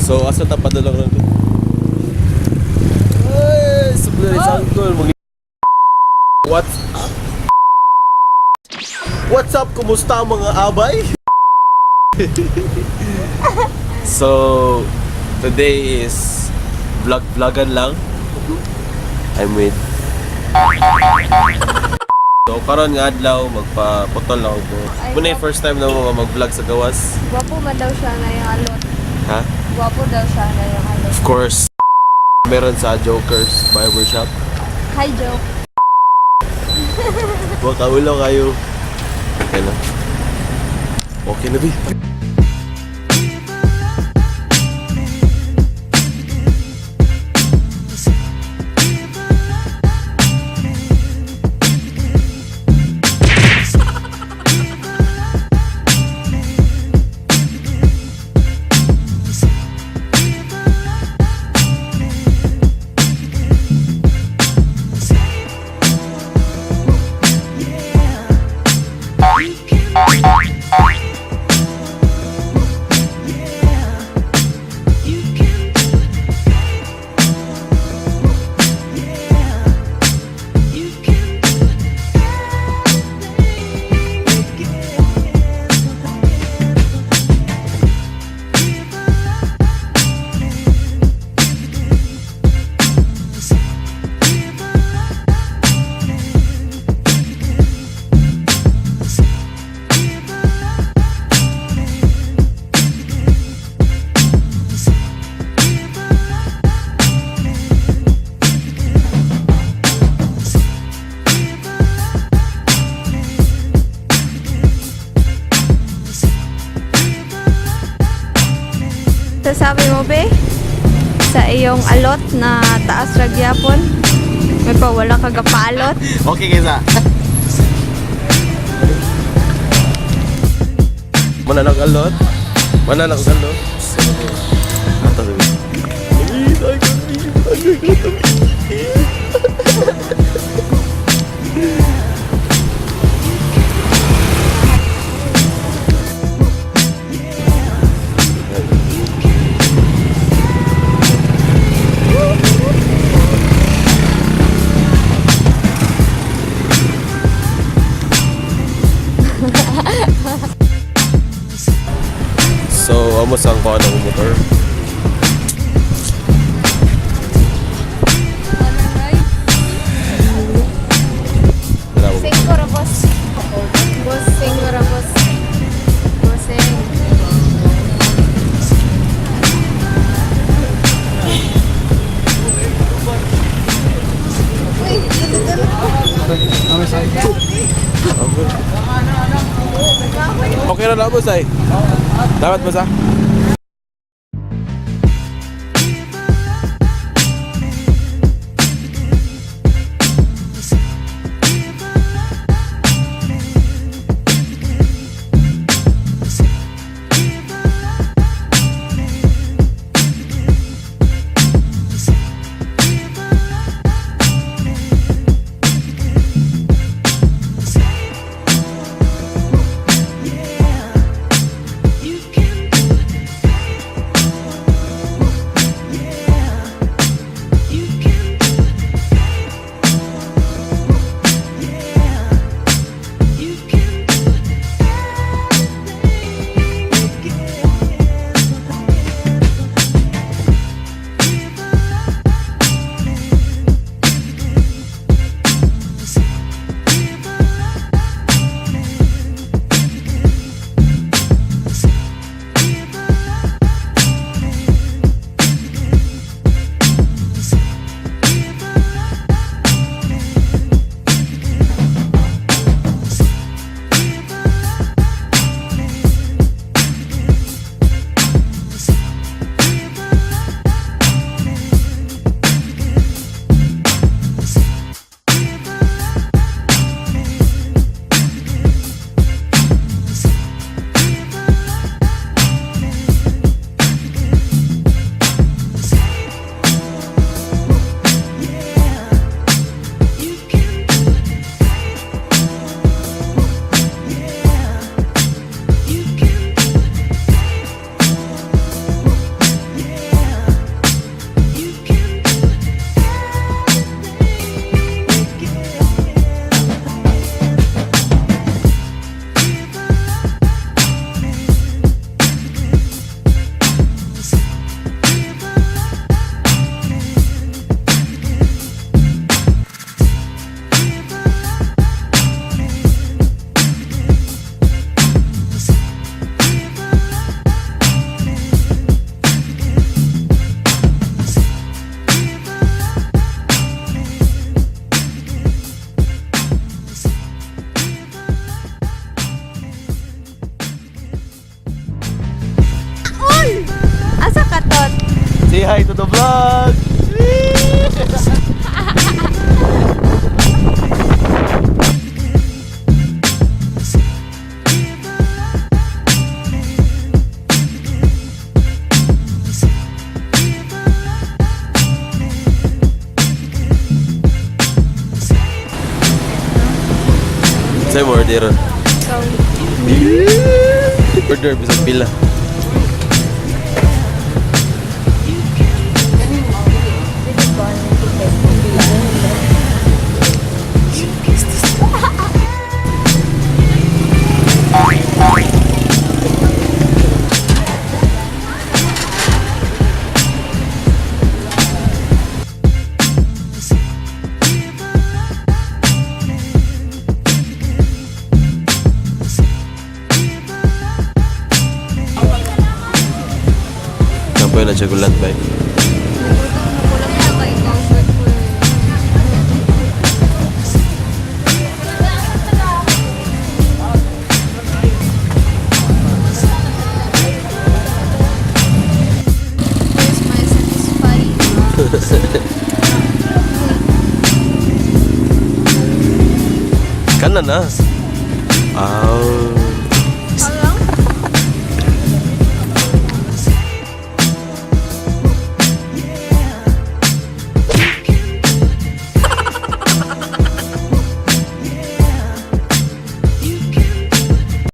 So, asa ta padulong ron? Ay, sobrang sa uncle. What's up? What's up? Kumusta, mga abay? So, today is vlog-vlogan lang. I'm with. So, karon nga adlaw, magpaputol lang ako. Muna yung first time na mo mag-vlog sa gawas. Gwapo man daw siya na yung alot. Ha? Gwapo daw siya na yung alot. Of course. Meron sa Joker's Barbershop. Hi, Joke. Baka ulo kayo. Okay na. Okay na, bi. Sasabi mo, be? Sa iyong alot na taas ra gyapon. May pa wala ka gapaalot. Okay kaysa. Mananag alot. Mananag alot. Ato sabi. Ay, ay, ay, ay, ay. So, amo sang ko ng motor. Wala mo. Singko ra, boss. Boss, singko ra, boss. Bossing. Uy, Okay. Okay na lang, boss, ay. Dapat, boss, ah. Sa'yo mo order. Ikaw. Order bisag pila. Kapoy na siya gulat ba? Kulang na kay comfort food. Where's my satisfying? Kanan na. Aw.